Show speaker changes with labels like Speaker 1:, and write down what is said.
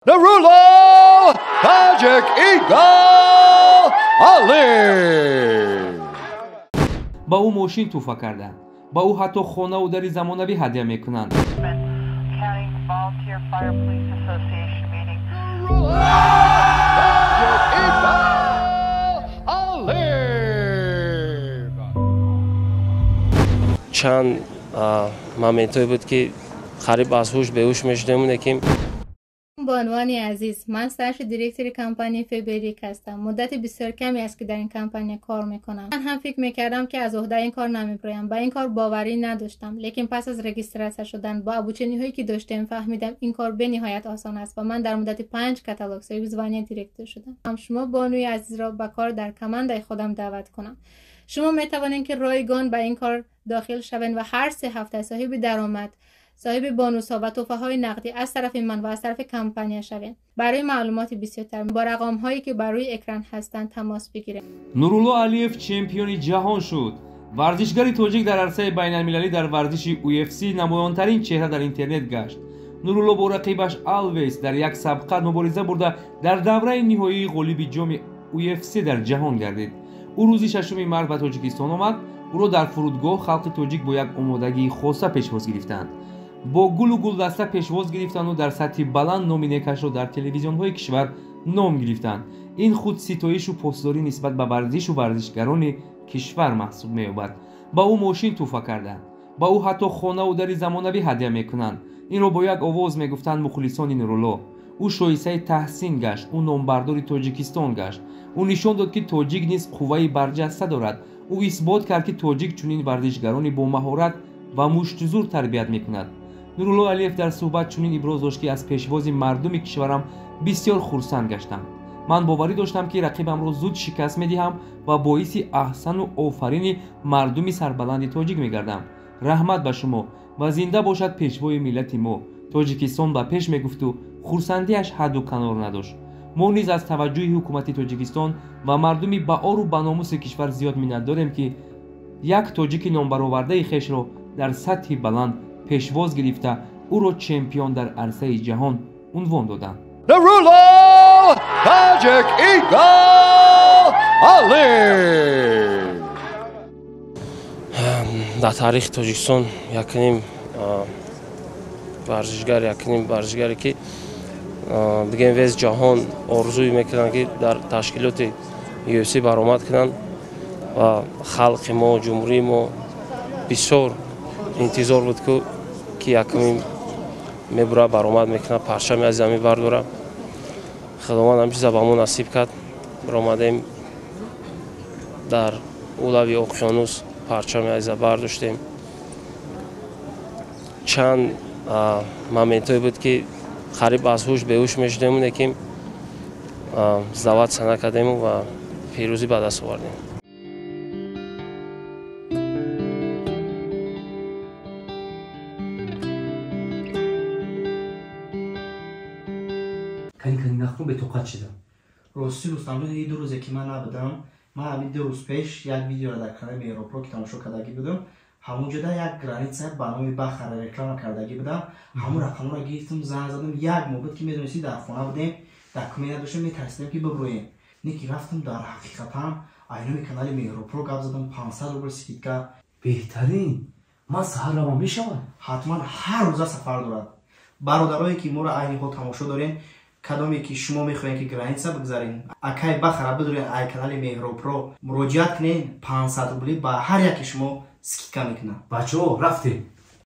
Speaker 1: Nurullo Magic Eagle Ali.
Speaker 2: Ба ӯ мошин тӯҳфа карданд, ба ӯ ҳатто хонаву дари замонавӣ ҳадя мекунанд.
Speaker 3: County Volunteer Fire Police Association meeting.
Speaker 1: Magic Eagle Ali.
Speaker 4: Чанд моментҳое буд, ки қариб аз ҳуш беҳуш мешудем, лекин
Speaker 5: Бонувони азиз, ман старший директори компанияи Фаберлик ҳастам. Муддати бисёр каме аст, ки дар ин компания кор мекунам. Ман ҳам фикр мекардам, ки аз уҳдаи ин кор намебироям, ба ин кор боварӣ надоштам, лекин пас аз регистрация шудан бо обучение ҳое, ки доштем, фаҳмидам, ин кор бениҳоят осон аст ва ман дар муддати панҷ каталог соҳиби звания директор шудам. Ҳам шумо, бонуи азизро, ба кор дар командаи худам даъват кунам. Шумо метавонед, ки ройгон ба ин кор дохил шавед ва ҳар 3 ҳафта соҳиби даромад, соҳиби бонусҳо ва тӯҳфаҳои нақдӣ аз тарафи ман ва аз тарафи компания шавед. Барои маълумоти бисёртар бо рақамҳое, ки бар рӯи экран ҳастанд, тамос бигиред.
Speaker 2: Нурулло Алиев чемпиони ҷаҳон шуд. Варзишгари тоҷик дар арсаи байналмилалӣ дар варзиши UFC намоёнтарин чеҳра дар интернет гашт. Нурулло бо рақибаш Алвес дар як сабқат мубориза бурда, дар давраи ниҳоии ғолиби ҷоми UFC дар ҷаҳон гардид. Ӯ рӯзи шашуми март ба Тоҷикистон омад. Ӯро дар фурудгоҳ халқи тоҷик бо як омодагии хоса пешвоз гирифтанд, бо гулу гулдаста пешвоз гирифтанду дар сатҳи баланд номи некашро дар телевизионҳои кишвар ном гирифтанд. Ин худ ситоишу посдорӣ нисбат ба варзишу варзишгарони кишвар маҳсуб меёбад. Ба ӯ мошин тӯҳфа карданд, ба ӯ ҳатто хонаву дари замонавӣ ҳадя мекунанд. Инро бо як овоз мегуфтанд мухлисони Нурулло. Ӯ шоистаи таҳсин гашт, ӯ номбардори Тоҷикистон гашт. Ӯ нишон дод, ки тоҷик низ қувваи барҷаста дорад. Ӯ исбот кард, ки тоҷик чунин варзишгарони бомаҳорат ва муштзур тарбият мекунад. Нурулло Алиев дар суҳбат чунин иброз дошт, ки аз пешвози мардуми кишварам бисёр хурсанд гаштам. Ман боварӣ доштам, ки рақибамро зуд шикаст медиҳам ва боиси аҳсану офарини мардуми сарбаланди тоҷик мегардам. Раҳмат ба шумо ва зинда бошад пешвои миллати мо, Тоҷикистон ба пеш, мегуфту хурсандиаш ҳадду канор надошт. Мо низ аз таваҷҷӯҳи ҳукумати Тоҷикистон ва мардуми баору баномуси кишвар зиёд миннатдорем, ки як тоҷики номбаровардаи хешро дар сатҳи баланд пешвоз гирифта, ӯро чемпион дар арсаи ҷаҳон унвон доданд.
Speaker 1: Nurullo Magic Eagle Ali.
Speaker 4: Дар таърихи Тоҷикистон якним варзишгар, якним варзишгаре, ки бигем, весь ҷаҳон орзуй мекунанд, ки дар ташкилоти UFC баромад кунанд, ва халқи мо, ҷумҳурии мо бисёр интизор буд, ки якумин мебура, баромад мекунад, парчами аз замин бардора. Худованд ҳам чиза ба мо насиб кард, баромадем, дар улави оқёнус парчами азиза бардоштем. Чанд моментҳое буд, ки қариб аз ҳуш беҳуш мешудем, лекин сдаваться накардему ва пирӯзӣ ба даст овардем.
Speaker 6: Кани, кани, нахрун, бетоқат шидам.
Speaker 7: Рости, Рустамҷон, ин 2 рӯзе ки ман набудам, ман ҳамин 2 рӯз пеш як видеоро дар канали Меҳробро ки тамошо кардагӣ будам, ҳамонҷода як граница ба номи Бахара реклама кардагӣ будам. Ҳамон рақамро гирифтам, занг задам. Як моҳ буд, ки медонистӣ, дар хона будем, документ надоштем, метарсидем, ки биброем. Не ки рафтам, дар ҳақиқатан айноми канали Меҳробро гап задам, 500 рубл скидка.
Speaker 6: Беҳтарин! Ман саҳар равам, мешавад?
Speaker 7: Ҳатман, ҳар рӯза сафар дорад. Бародарое, ки моро айни ҳол тамошо дорем, кадоме ки шумо мехоҳем, ки граница бигзарен, акай Бахара бидурен, ай канали Меҳробро муроҷиат кунен, 500 рубли ба ҳар яке шумо скидка мекунад.
Speaker 6: Бачаҳо, рафтем.